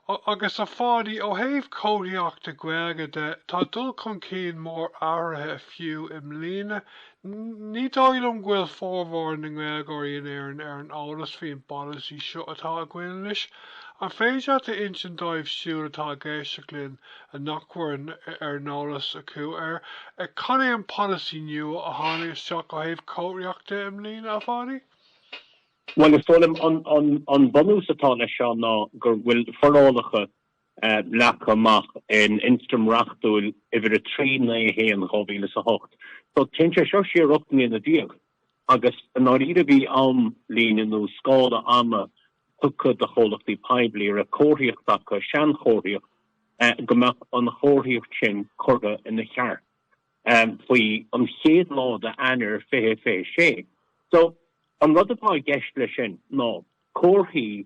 Agus a Pháidí, ó thaobh comharthaíochta Gaeilge de, tá dul chun cinn mór áirithe fiú i mbliana. Ní dóigh liom go bhfuil formhór na nGaeilgeoirí in Éirinn ar an eolas faoin bpolasaí seo atá againn anois. An féidir leat a insint dóibh siúd atá ag éisteacht linn nach bhfuil ar an eolas acu air, cad é an polasaí nua a tháinig isteach ó thaobh comharthaíochta i mbliana, a Pháidí? Bhuel, is dóigh liom an bunús atá leis seo ná go bhfuil forálacha leagtha amach in Ionstraim Reachtúil uimhir 3 9 1 2008. So téann sé seo siar 18 mbliana agus i ndáiríre bhí amlíne nó scála ama tugtha do chomhlachtaí poiblí a raibh comharthaíocht acu, seanchomharthaíocht, go mbeadh an chomharthaíocht sin curtha ina cheart. faoi an chéad lá d'Eanáir 2026. So, an rud atá i gceist leis sin ná comharthaí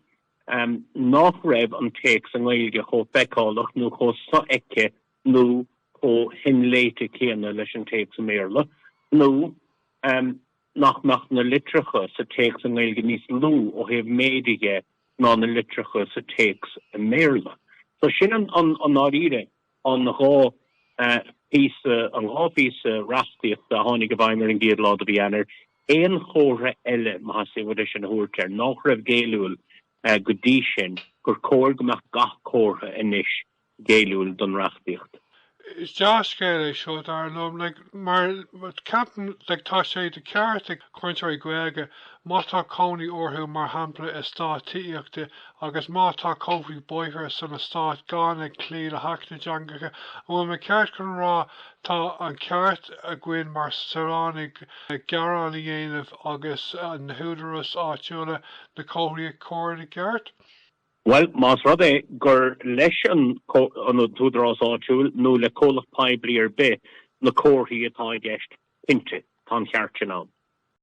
nach raibh an téacs i nGaeilge chomh feiceálach nó chomh sofheicthe nó chomh hinléite céanna leis an téacs i mBéarla nó nach mbeadh na litreacha sa téacs i nGaeilge níos lú ó thaobh méide dhe ná na litreacha sa téacs i mBéarla. So sin an i ndáiríre an 2 phíosa, an 2 phíosa reachtaíochta a tháinig i bhfeidhm ar an gcéad lá de mhí Eanáir, aon chomhartha eile, má theastaíonn uait é sin a thabhairt air, nach raibh géilliúil go dtí sin, gur cóir go mbeadh gach comhartha anois géilliúil don reachtaíocht. Is dea-scéal é seo, dar liom, like, mar ceapaim, like, tá sé de cheart ag cainteoirí Gaeilge, má tá cónaí orthu, mar shampla, i eastát tithíochta agus má tá comharthaí bóithre san eastát gan ag cloí le hAcht na dTeangacha, an bhfuil mé ceart chun a rá tá an ceart againn mar saoránaigh gearán a dhéanamh agus na húdaráis áitiúla na comharthaí a chur ina gceart? Bhuel, más rud é gur leis an t-údarás áitiúil nó le comhlacht poiblí ar bith na comharthaí atá i gceist, cinnte, tá an ceart sin ann.